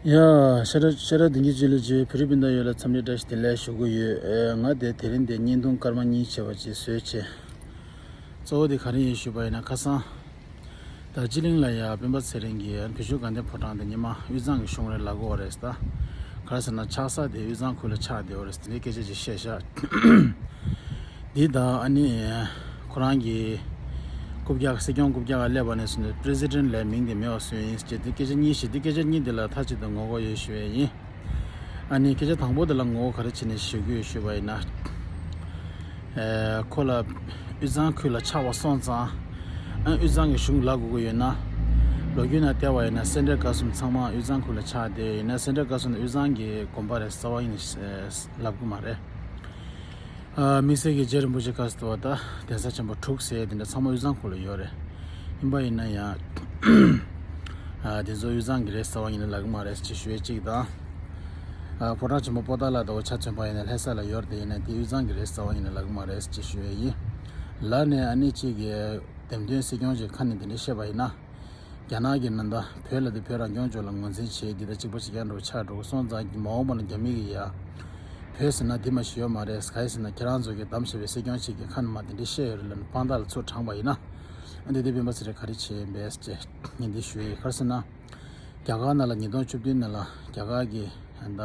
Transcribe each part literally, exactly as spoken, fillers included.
ཡ། ཤ་ཁྲག་ཤ་ཁྲག་བདེ་སྐྱིད་ཅིག་ལ་བརྗོད། བོད་རིགས་སྤུན་ཟླ་ཡོངས་ལ་འཚམས་འདྲི་བཀྲ་ཤིས་བདེ་ལེགས་ཞུ་གི་ཡོད། ཨེ། ང་དེ་དེ་རིང་འདི་བརྙན་ཐུང་སྐར་མ་གཉིས་བྱས་པ་ཅིག་བཟོས་བྱས། གཙོ་བོ་དེ་ག་རེ་ཡིན་ཞུས་པ་ཡིན་ན། ཁ་སང་དར་ཇི་ལིང་ལ་ཡ་སྤེན་པ་ཚེ་རིང་གིས་བོད་གཞུང་དགའ་ལྡན་ཕོ་བྲང་དེ་ཉི་མ་དབུས་གཙང་གི་གཞུང་རེད་ལབ་ཀྱི་ཡོད་རེད་ད། ག་རེ་ཟེར་ན་ཆགས་ས་དེ་དབུས་གཙང་ཁུལ་ལ་ཆགས་བསྡད་ཡོད་རེད། དེ་འདྲའི་སྐད་ཆ་ཅིག་བཤད་ཤག་འདི་ད་ཨ་ནི་ཁོ་རང་གི་རྐུབ་བཀྱག་སྲིད་སྐྱོང་རྐུབ་བཀྱག་སླེབས་པ་ནས་བཟུང་ནས་པི་རེ་སི་ཌེན་ཊི་ལབ་མིང་དེ་མེད་པ་བཟོས་ཡིན་ཟེར་དེ་སྐད་ཆ་གཉིས་ཤིག་དེ་སྐད་ཆ་གཉིས་དེ་ལ་མཐའ་གཅིག་ཏུ་ངོ་རྒོལ་ཡོད་ཞུ་ཡས་ཡིན། ཨ་ནི་སྐད་ཆ་དང་པོ་དེ་ལ་ངོ་རྒོལ་ག་རེ་བྱས་ནས་ཞུ་གི་ཡོད་ཞུས་པ་ཡིན་ན། ཨེ། ཁོ་ལ་དབུས་གཙང་ཁུལ་ལ་ཆགས་པ་སོང་ཙང་། ཨ། དབུས་གཙང་གི་གཞུང་ལ་དགོས་ཀྱི་ཡོད་ན། ལོ་རྒྱུས་ནང་བལྟས་པ་ཡིན་ན་སེ་འབྲས་དགའ་གསུམ་ཚང་མ་དབུས་གཙང་ཁུལ་ལ་ཆགས་བསྡད་ཡིན་ན། སེ་འབྲས་དགའ་གསུམ་ནི་དབུས་གཙང་གི་དགོན་པ་རེད་རྩ་བ་ཉིད་ནས་ལབ་ཀྱི་མ་རེད། ཨ། དམིགས་བསལ་གྱི་རྗེ་རིན་པོ་ཆེ་བཀའ་སྩལ་བ་ད་གདན་ས་ཆེན་པོ་དྲུག་ཟེར་དེ་འདྲ་ཚང་མ་དབུས་གཙང་ཁུལ་ལ་ཡོད་རེད། ཡིན་པ་ཡིན་ན་ཡང་། ཨ། དེ་ཚོ་དབུས་གཙང་གི་རེད་རྩ་བ་ཉིད་ནས་ལབ་ཀྱི་མ་རེད་ཅེས་ཞུ་ཡས་གཅིག་དང་། ཨ། ཕོ་བྲང་ཆེན་པོ་པོ་ཏཱ་ལ་དང་ཆ་མཚོན་པ་ཡིན་ན་ལྷ་ས་ལ་ཡོད་རེད་དེ་ཡིན་ན་དེ་དབུས་གཙང་གི་རེད་རྩ་བ་ཉིད་ནས་ལབ་ཀྱི་མ་རེད་ཅེས་ཞུ་ཡས་ཡིན། ལར་ནས་ཨ་ནི་གཅིག་གི་འདེམས་ཐོན་སྲིད་སྐྱོང་ཅིག་ཁ་ནས་དེ་འདྲ་བཤད་པ་ཡིན་ན། རྒྱ་ནག་གི་ནང་ད་བོད་ལ་དེ་བོད་རང་སྐྱོང་ལྗོངས་ལ་ངོས་འཛིན་བྱེད་འདི་ད་གཅིག་པ་གཅིག་རྐྱང་འདྲ་བོ་ཆགས་འགྲོ་གི་སོང་ཙང་མ་འོངས་པ་ན་རྒྱ་མི་གི་ཡ། བོད་ཟེར་ན་འདི་མ་ཞིག་ཡོད་མ་རེད། ག་རེ་ཟེར་ན་ཁྱེད་རང་ཚོ་གི་བདམས་བྱས་པའི་སྲིད་སྐྱོང་ཅིག་གི་ཁ་ནས་མ་དེ་འདྲ་བཤད་ཡོད་རེད་ལབ་ནས་དཔང་རྟགས་ལ་ཚུར་དྲངས་པ་ཡིན་ན། ཨ། འདི་དེ་སྤེན་པ་ཚེ་རིང་ག་རེ་བྱས་ཡིན་པས་ཅེས་ངས་འདི་ཞུ་ཡས་ཡིན། ག་རེ་ཟེར་ན། རྒྱ་གར་ནང་ལ་ཉིས་སྟོང་བཅུ་བདུན་ནང་ལ་རྒྱ་གར་གྱི་ད་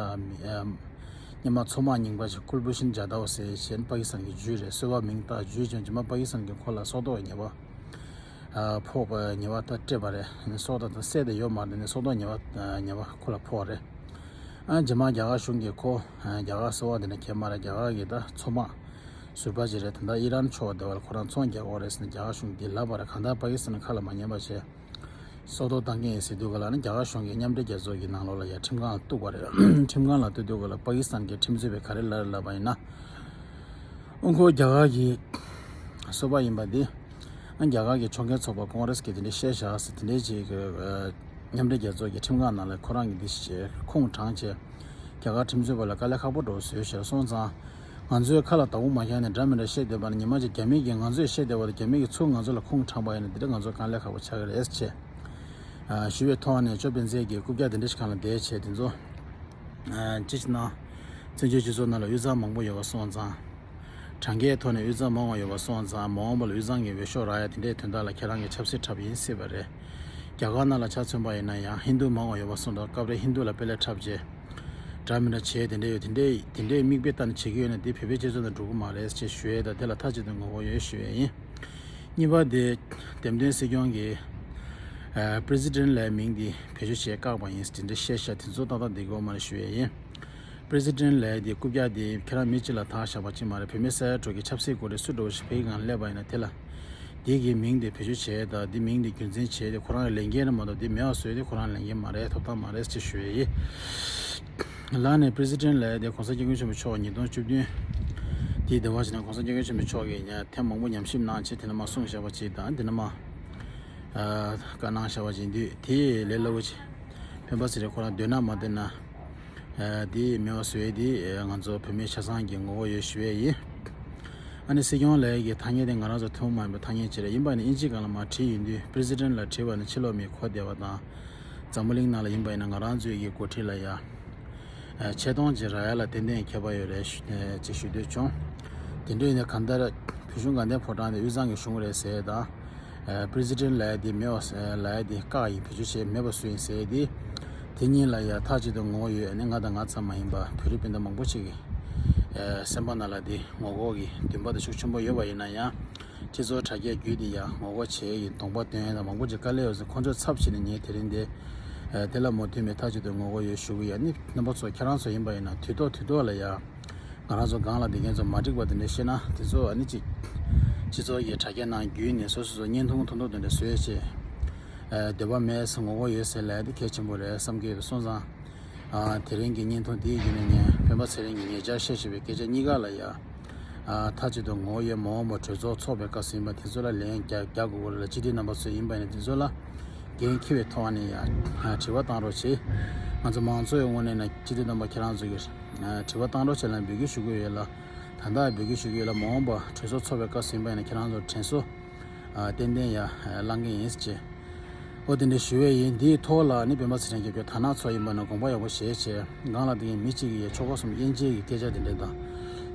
སྔོན་མ་མཚོ་དམག་རྙིང་པ་ཞིག་ཀུལ་བྷུ་ཤན་ཇཱ་དབ་ཟེར་བྱས་པ་གི་སི་ཐན་གྱི་ཇུས་རེད། གསོལ་བ་མིང་བཏགས་ཇུས་ཀྱང་རྗེས་མ་པ་གི་སི་ཐན་གྱིས་ཁོ་ལ་སྲོག་ཐོག་ཉེས་པ་ཨ། ཕོག་པ་ཉེས་པ་ད་སྤྲད་པ་རེད། སྲོག་ཐོག་ད་བསད་དེ་ཡོད་མ་རེད་དེ་ནས་སྲོག་ཐོག་ཉེས་པ་ཉེས་པ་ཁོ་ལ་ཕོག་རེད། ཨ། རྗེས་མ་རྒྱ་གར་གཞུང་གིས་ཁོ་རྒྱ་གར་གསོལ་བ་འདེབས་ན་ཁྱད་མ་རེད། རྒྱ་གར་གྱི་ད་མཚོ་དམག་ཟུར་པ་ཅིག་རེད། ད་ལྟ་ཨི་རན་ཕྱོགས་དེ་བ་ལ་ཁོ་རང་ཚོང་རྒྱག་གི་ཡོད་རེད་ཟེར་ནས་རྒྱ་གར་གཞུང་གིས་ལབ་པ་རེད། གང་ལྟར་པ་གི་སི་ཐན་ཁ་ལ་མ་ཉན་པ་བྱས། སྲོག་ཐོག་བཏང་གི་ཡིན་ཟེར་དུས་ག་ལ་ནི་རྒྱ་གར་གཞུང་གིས་མཉམ་འབྲེལ་རྒྱལ་ཚོགས་ཀྱི་ནང་ལོགས་ལ་ཡ་ཁྲིམས་ཁང་ལ་གཏུགས་པ་རེད། ཁྲིམས་ཁང་ལ་གཏུགས་དུས་ག་ལ་པ་གི་སི་ཐན་གྱི་ཁྲིམས་རྩོད་པས་ག་རེ་ལབ་རེད་ལབ་པ་ཡིན་ན། ཨང་ཁོ་རྒྱ་གར་གྱི་སོ་པ་ཡིན་པ་འདི། ཨ། རྒྱ་གར་གྱི་ཕྱོགས་འགལ་ཚོགས་པ་ཀོང་རེས་ཀྱིས་དེ་འདྲ་བཤད་བཞག་ཟེར་དེ་འདྲའི་ཅིག་གི་ཨ། མཉམ་འབྲེལ་རྒྱལ་ཚོགས་ཀྱི་ཁྲིམས་ཁང་ནང་ལ་ཁོ་རང་གིས་འདི་ཞེས་ཁུངས་དྲངས་བྱས། རྒྱ་གར་ཁྲིམས་རྩོད་པ་ལ་དཀའ་ལས་ཁག་པོ་འགྲོ་བཟོས་བཞག་སོང་ཙང་། ང་ཚོས་ཁ་ལ་བདག་པོ་མ་བཞག་ནས་འདྲ་མི་འདྲ་བཤད་བསྡད་པ་ན་ཉི་མ་གཅིག་རྒྱ་མི་གིས་ང་ཚོས་བཤད་བསྡད་པ་དང་རྒྱ་མི་གིས་ཚུར་ང་ཚོ་ལ་ཁུངས་དྲངས་པ་ཡིན་ན་འདི་འདྲ་ང་ཚོ་དཀའ་ལས་ཁག་པོ་ཆགས་ཀྱི་རེད་ཅེས། ཨ། ཞུ་བའི་ཐོག་ནས་ཅོ་སྤེན་ཚེ་གིས་རྐུབ་བཀྱག་དེ་འདྲ་ཞིག་སྒང་ལ་བསྡད་བྱས་དེ་ཚོ། ཨ། ཅི་ཞིག་ན། བཙན་བྱོལ་སྤྱི་ཚོགས་ནང་ལ་དབུས་གཙང་མང་པོ་ཡོད་པ་སོང་ཙང་། གྲངས་ཀའི་ཐོག་ནས་དབུས་གཙང་མང་བ་ཡོད་པ་སོང་ཙང་མ་འོངས་པ་ལ་དབུས་གཙང་གི་འོས་ཤོག་རག་ཡ་དེ་འདྲའི་དོན་དག་ལ་ཁྱེད་རང་གིས་ཆབ་སྲིད་འཁྲབ་ཡིན་སྲིད་པ་རེད། རྒྱ་གར་ནང་ལ་ཆ་མཚོན་པ་ཡིན་ན་ཡང་ཧིན་རྡུ་མང་བ་ཡོད་པ་སོང་ཙང་སྐབས་རེ་ཧིན་རྡུ་ལ་དཔེ་ལེགས་འཁྲབ་བྱས། འདྲ་མི་འདྲ་བྱས་དེ་འདྲ་ཡོད། དེ་འདྲའི་དེ་འདྲའི་མིག་དཔེ་ལྟ་ནས་བྱེད་ཀྱི་ཡོད་ན་དེ་བོད་པའི་སྤྱི་ཚོགས་ནང་འགྲོ་གི་མ་རེད་ཅེས་ཞུ་ཡས་དང་དེ་ལ་མཐའ་གཅིག་ཏུ་ངོ་རྒོལ་ཡོད་ཞུ་ཡས་ཡིན། གཉིས་པ་དེ། འདེམས་ཐོན་སྲིད་སྐྱོང་གི་ཨ། པི་རེ་སི་ཌེན་ཊི་ལབ་མིང་འདི་བེད་སྤྱོད་བྱེད་བཀག་པ་ཡིན་ཟེར་དེ་འདྲ་བཤད་ཤག་དེ་ཚོ་ཏག་ཏག་འགྲིག་གི་ཡོད་མ་རེད་ཞུ་ཡས་ཡིན། པི་རེ་སི་ཌེན་ཊི་ལབ་ཡས་དེ་རྐུབ་བཀྱག་དེ་ཁྱེད་རང་མི་གཅིག་ལ་བཏགས་བཞག་པ་ཅིག་མ་རེད། བོད་མི་ས་ཡ་དྲུག་གི་ཆབ་སྲིད་འགོ་ཁྲིད་སུ་འདྲ་བོ་ཞིག་ཕ་གི་སྒང་སླེབས་པ་ཡིན་ན་དེ་ལ། དེ་གི་མིང་དེ་བེད་སྤྱོད་བྱས་དང་དེ་མིང་དེ་རྒྱུན་འཛིན་བྱས་ཏེ་ཁོ་རང་གི་ལས་འགན་རེད་མ་གཏོགས་དེ་མེད་པ་བཟོས་ཏེ་ཁོ་རང་ལས་འགན་མ་རེད། ཐོབ་ཐང་མ་རེད་ཅེས་ཞུ་ཡས་ཡིན། ལར་ནས་པི་རེ་སི་ཌེན་ཊི་ལབ་ཡས་དེ་གོང་ས་སྐྱབས་མགོན་ཆེན་པོ་མཆོག་ཉིས་སྟོང་བཅུ་བདུན་དེའི་འདི་བ་ཞིག་ནས་གོང་ས་སྐྱབས་མགོན་ཆེན་པོ་མཆོག་གིས་ཡང་ཐེངས་མང་པོ་ཉམས་ཞིབ་གནང་བྱས་དེ་ནས་མར་གསུངས་བཞག་པ་ཅིག་དང་དེ་ནས་མར་ཨ། བཀའ་གནང་བཞག་པ་ཅིག་ཡིན་དུས་དེ་ལས་སླ་པོ་ཅིག་སྤེན་པ་ཚེ་རིང་ཁོ་རང་འདོད་ན་མ་འདོད་ན་ཨ། དེ་མེད་པ་བཟོ་ཡས་དེ་ང་ཚོ་བོད་མི་ཆ་ཚང་གི་ངོ་རྒོལ་ཡོད་ཞུ་ཡས་ཡིན། ཨ་ནི་སྲིད་སྐྱོང་ལབ་ཡས་ཀྱི་ཐ་སྙད་དེ་ང་རང་ཚོ་ཐུན་མོང་མ་ཡིན་པའི་ཐ་སྙད་ཅིག་རེད། ཡིན་པ་ནི་ཨིན་ཇི་སྒང་ལ་མར་བྲིས་ཡོང་དུས་པི་རེ་སི་ཌེན་ཊི་ལ་བྲིས་པ་ནི་ཕྱི་ལོགས་མི་གོ་བདེ་བ་དང་། འཛམ་བུ་གླིང་ནང་ལ་ཡིན་པ་ཡིན་ན་ང་རང་ཚོའི་གི་འགོ་ཁྲིད་ལ་ཡ། ཨ། ཆེ་མཐོང་ཅིག་རག་ཡ་ལ་ཏན་ཏན་ཁྱད་པར་ཡོད་རེད་ཞུ་ཨ། ཅེས་ཞུ་འདོད་བྱུང་། དེ་འདྲ་ཡིན་ན་གང་ལྟར་བོད་གཞུང་དགའ་ལྡན་ཕོ་བྲང་དེ་དབུས་གཙང་གི་གཞུང་རེད་ཟེར་ཡས་དང་། ཨ། པི་རེ་སི་ཌེན་ཊི་ལབ་ཡས་དེ་མེད་པ་ལབ་ཡས་དེ་བཀག་ཡིན། བེད་སྤྱོད་བྱས་མེད་པ་བཟོས་ཡིན་ཟེར་ཡས་དེ། དེ་གཉིས་ལ་ཡ་མཐའ་གཅིག་ཏུ་ངོ་རྒོལ་ཡོད། ཨ་ནི་ང་དང་ང་ཙམ་མ་ཡིན་པ་བོད་རིགས་སྤུན་ཟླ་མང་པོ་ཞིག་གི་ཨ། སེམས་པ་ནང་ལ་དེ་ངོ་རྒོལ་གྱི་འདུན་པ་དེ་ཤུགས་ཆེན་པོ་ཡོད་པ་ཡིན་ན་ཡང་། སྤྱི་ཚོགས་དྲ་རྒྱའི་བརྒྱུད་དེ་ཡང་ངོ་རྒོལ་བྱེད་ཡིན། གདོང་པ་སྟོན་ཡིན་དང་མང་པོ་ཅིག་དཀའ་ལས་ཡོད་ཟེར། ཁོང་ཚོའི་ཚབ་བྱས་ནས་ངས་དེ་རིང་འདི་ཨ། དེ་ལ་མོས་མཐུན་མེད། མཐའ་གཅིག་ཏུ་ངོ་རྒོལ་ཡོད་ཞུ་གི་ཡོད། ཨ་ནི་རྣམ་པ་ཚོ་ཁྱེད་རང་ཚོ་ཡིན་པ་ཡིན་ན་དུས་ཐོག་དུས་ཐོག་ལ་ཡང་ང་རང་ཚོ་སྒང་ལ་བསྡད་མཁན་ཚོ་མ་འགྲིག་པ་དེ་འདྲ་བཤད་ན་དེ་ཚོ་ཨ་ནི་ཅིག་སྤྱི་ཚོགས་ཀྱི་དྲ་རྒྱ་ནང་བརྒྱུད་ནས་སོ་སོ་ཚོ་བརྙན་ཐུང་ཐུང་ཐུང་དེ་འདྲ་བཟོས་བྱས་ཨ། འདོད་པ་མེད་ཟེར་ངོ་རྒོལ་ཡོད་ཟེར་ལབ་ཡ་དེ་གལ་ཆེན་པོ་རེད་བསམ་གྱི་ཡོད། སོང་ཙང་། ཨ། དེ་རིང་གི་བརྙན་ཐུང་འདིའི་བརྒྱུད་ནས་ངས་སྤེན་པ་ཚེ་རིང་གིས་ཉེ་ཆར་བཤད་བཞིན་པའི་སྐད་ཆ་གཉིས་ཀ་ལ་ཡ། ཨ། མཐའ་གཅིག་ཏུ་ངོ་རྒོལ་ཡོད། མ་འོངས་པར་གྲོས་ཚོགས་ཚོགས་པའི་སྐབས་སུ་ཡིན་པ་དེ་ཚོ་ལ་ལན་རྒྱག་རྒྱག་དགོས་ཀྱི་རེད་ལ། སྤྱི་འཐུས་རྣམ་པ་ཚོ་ཡིན་པ་ཡིན་ན་དེ་ཚོ་ལ་འགན་འཁྱེར་བའི་ཐོག་ནས་ཡ། ཨ། དྲི་བ་བཏང་རོགས་བྱེད། ང་ཚོ་མང་ཚོགས་ཀྱི་ངོས་ནས་ན་སྤྱི་འཐུས་རྣམ་པ་ཁྱེད་རང་ཚོ་གིས་ཨ། དྲི་བ་བཏང་རོགས་བྱེད་ལ་འབོད་སྐུལ་ཞུ་གི་ཡོད་ལ། ད་ལྟ་འབོད་སྐུལ་ཞུ་གི་ཡོད་ལ། མ་འོངས་པར་གྲོས་ཚོགས་ཚོགས་པའི་སྐབས་སུ་ཡིན་པ་ཡིན་ན་ཁྱེད་རང་ཚོར་དྲན་གསོ། ཨ། ཏན་ཏན་ཡ། ཨ། བསླང་གི་ཡིན་ཟེར་བྱས། ཨོ་དེ་འདྲ་ཞུ་བས་ཡིན། འདིའི་ཐོག་ལ་ནི་སྤེན་པ་ཚེ་རིང་རྒྱབ་སྐྱོར་དར་ནག་ཚོགས་ཡིན་པ་ན་དགོངས་པ་ཡག་པོ་བཞེས་བྱས། སྒང་ལ་དེ་ངས་མི་གཅིག་གིས་ཆོལ་ཁ་གསུམ་དབྱེ་འབྱེད་ཀྱི་སྐད་ཆ་དེ་འདྲ་དང་།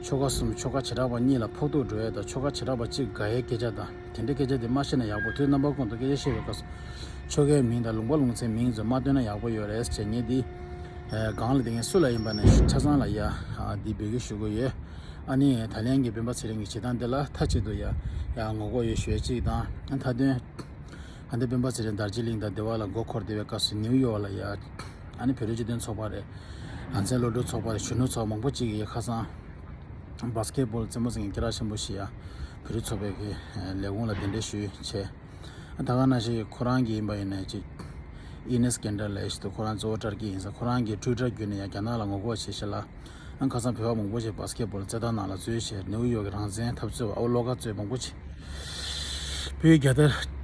ཆོལ་ཁ་གསུམ་ཆོལ་ཁ་བྱེ་བྲག་པ་གཉིས་ལ་ཕོག་ཐུག་འགྲོ་ཡས་དང་། ཆོལ་ཁ་བྱེ་བྲག་པ་གཅིག་དགའ་ཡས་སྐད་ཆ་དང་། དེ་འདྲའི་སྐད་ཆ་དེ་མ་བཤད་ན་ཡག་པོ། དུས་རྣམ་པ་ཀུན་ཏུ་སྐད་ཆ་བཤད་པའི་སྐབས་སུ་ཆོལ་ཁའི་མིང་དང་ལུང་པ་ལུང་ཚན་མིང་ཚོ་མ་བཏོན་ན་ཡག་པོ་ཡོད་རེད་ཟེར་ངས་འདི་སྒང་ལ་དེ་ངས་སུ་ལ་ཡིན་པ་ནས་ཆ་ཚང་ལ་ཡ་འདི་འབོད་སྐུལ་ཞུ་གི་ཡོད། ཨ་ནི་ད་ལན་གྱི་སྤེན་པ་ཚེ་རིང་གི་བྱེད་སྟངས་འདི་ལ་མཐའ་གཅིག་ཏུ་ཡ་ཡ་ངོ་རྒོལ་ཡོད་ཞུ་ཡས་གཅིག་དང་། མཐའ་དོན། ཨ་འདི་སྤེན་པ་ཚེ་རིང་དར་རྗེ་གླིང་དང་སྡེ་བ་ལ་མགོ་འཁོར་བསྡད་པའི་སྐབས་སུ་ནིའུ་ཡོག་ལ་ཡ། ཨ་ནི་བོད་རིགས་སྤྱི་མཐུན་ཚོགས་པ་རེད། རང་བཙན་སློབ་ཕྲུག་ཚོགས་པ་རེད། གཞོན་ནུ་ཚོགས་མང་པོ་ཅིག་གིས་ཁ་སང་བཱ་སི་ཀེ་ཊི་བོལ་རྩེད་མོ་རྩེ་མཁན་སྐད་གྲགས་ཆེན་པོ་ཞིག་ཡ་བོད་རིགས་ཚོགས་པའི་གི་ལས་ཁུངས་ལ་གདན་འདྲེན་ཞུས་བྱས། ཨ་ད་ག་ནང་བཞིན་ཁོ་རང་གི་ཡིན་པ་ཡིན་ན་ཅིག་ཨི་ནེས་ཀེན་ཌར་ལབ་ཞིག་འདུག་ཁོ་རང་གཙོ་བོ་ཊར་ཀི་ཡིན་ས། ཁོ་རང་གིས་ཊུ་ཝི་ཊར་བརྒྱུད་ནས་ཡ་རྒྱ་ནག་ལ་ངོ་རྒོལ་བྱེད་ཤག་ལ། ཨ་ཁ་སང་བོད་པ་མང་པོ་ཞིག་བཱ་སི་ཀེ་ཊི་བོལ་རྩེད་ཐང་ནང་ལ་འཛུལ་བྱས། ནིའུ་ཡོག་གི་རང་བཙན་འཐབ་རྩོད་པ་ཨོ་བློ་དགའ་རྩོད་མང་པོ་ཅིག་བོད་རྒྱལ་དར་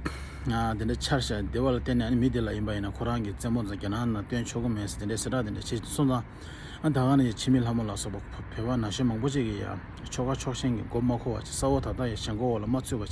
ཨ་དེ་འདྲ་འཕྱར་བཞག་དེ་བ་ལ་བརྟེན་ནས། ཨ་ནི་མི་དེ་ལ་ཡིན་པ་ཡིན་ན་ཁོ་རང་གི་རྩེད་མོ་ཚོ་རྒྱ་ནག་ནང་སྟོན་ཆོག་གི་མེད་ཟེར་དེ་འདྲའི་གསལ་བསྒྲགས་དེ་འདྲ་བྱས་སོང་ཙང་། ཨ་ད་ག་ནས་འཆི་མེད་ལྷ་མོ་ལ་སོགས་པ་བོད་པ་ན་གཞོན་མང་པོ་ཅིག་གིས་ཡ་ཆོལ་ཁ་ཕྱོགས་ཞེན་གྱི་མགོ་མ་འཁོར་བ་ཅིག་ས་འོག་ད་ལྟ་ཡ་ཞེན་ཁོག་འོག་ལ་མ་ཚུད་པ་